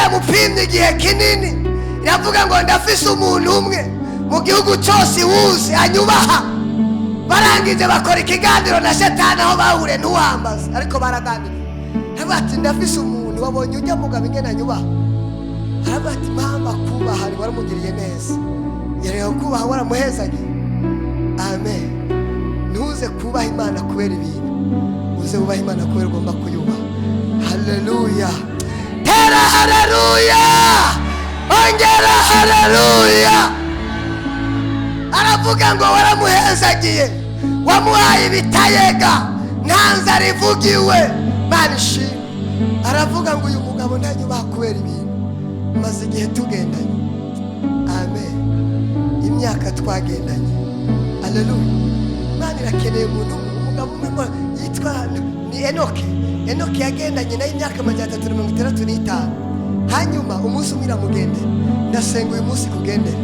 Yaramupimye igihe kinini, iravuga ngo ndafise umuntu umwe mu gihugu cyose wuzi anyubaha. Barangije bakora ikiganiro na Shetani aho bahure ntuwambaze, ariko baraganira. Aravuga ati ndafise umuntu wabonye ujya mugabo ingene anyubaha. Aravuga ati mama kubaha waramugiriye neza, yareba kubaha waramuhezagiye. Amen. Ntuze kubaha Imana kubera ibintu, uze wubaha Imana kubera ugomba kuyubaha. Haleluya, tera haleluya, ongera haleluya. Aravuga ngo waramuhezagiye, wamuhaye ibitayega, nta nzara ivugiwe. Mana ishimwe. Aravuga ngo uyu mugabo ntanyubaha kubera ibintu, maze igihe tugendanye. Amen. Imyaka twagendanye. Haleluya. Imana irakeneye umuntu, umugabo umwe yitwa ni Enoke. Enoke yagendanye nayo imyaka 365. Hanyuma umunsi umwe iramugendera. Ndasenga uyu munsi kugendere,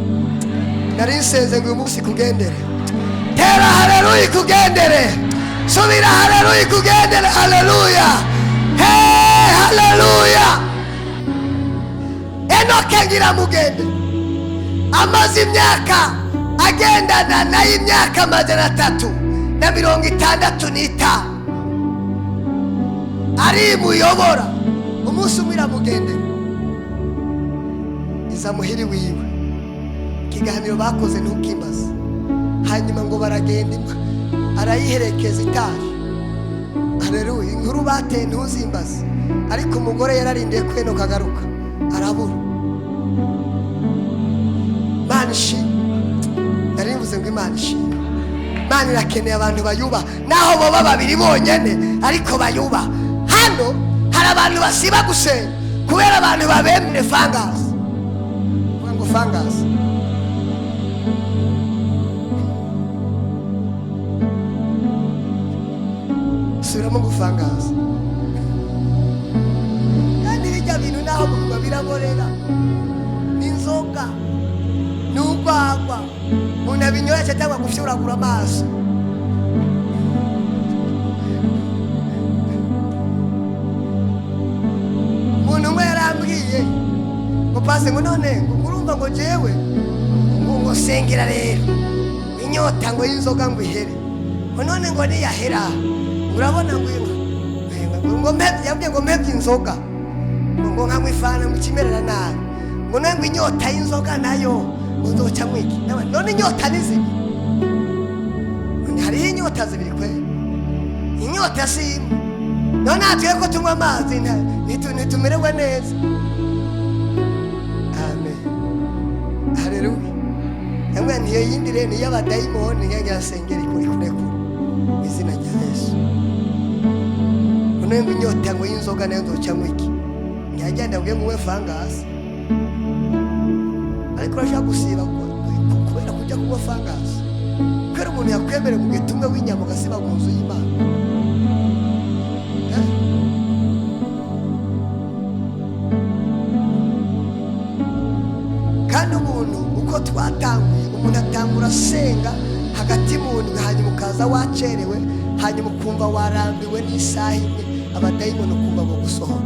nari nsenze ngo uyu munsi kugendere. Tera haleluya kugendere, subira haleluya kugendere. Haleluya, hey haleluya. Enoke ngira mugende, amaze imyaka agendana nayo imyaka 365 ari muyobora. Umunsi umwe iramugendera, iza muhiri wiwe. Ikiganiro bakoze ntukimbaze. Hanyuma ngo baragenda, arayiherekeza itaje. Haleluya. Inkuru bateye ntuzimbaze, ariko umugore yararindiye ko Enoke agaruka arabura. Imana ishimwe. Nari mvuze ngo Imana ishimwe. Imana irakeneye abantu bayubaha, naho boba babiri bonyene ariko bayubaha. Hano hari abantu basiba gusenga kubera abantu babemere fangasi. Ngo fangasi subiramo ngo fangasi. Kandi bijya bintu naho mu biraborera, n'inzoga n'urwagwa, umuntu abinyoye cyangwa gufyuragura amaso. Umuntu umwe yarambwiye ngo pase ngo none ngo urumva ngo jewe ngo sengera rero inyota ngo y'inzoga ngo ihere, ngo none ngo niyahera urabona ngo ngo mpebye, yambwiye ngo mpebye inzoga ngo nkanywa ifana ngo ikimerera nabi, ngo none ngo inyota y'inzoga nayo ngo nzoca mwiki. None inyota ni zibiri, hariho inyota zibiri kweli, inyota si imwe. None natwe ko tunywa amazi ntitumererwa neza. Amen. Haleluya. Yamwe niyo yindi rero ni y'abadayimoni nyanya sengera ikuri kurekura izina rya Yesu. None ngo inyota ngo y'inzoga nayo nzoca mwiki, nyagenda ngo nguwe fangasi. Ariko urashaka gusiba kubera kujya kunywa fangasi, kubera umuntu yakwemere mu gitumwe w'inyama ugasiba mu nzu y'Imana. Kandi umuntu uko twatanguye, umuntu atangura asenga hagati mu ndwi, hanyuma ukaza wacerewe, hanyuma ukumva warambiwe n'isaha imwe, abadayimoni ukumva bo gusohora.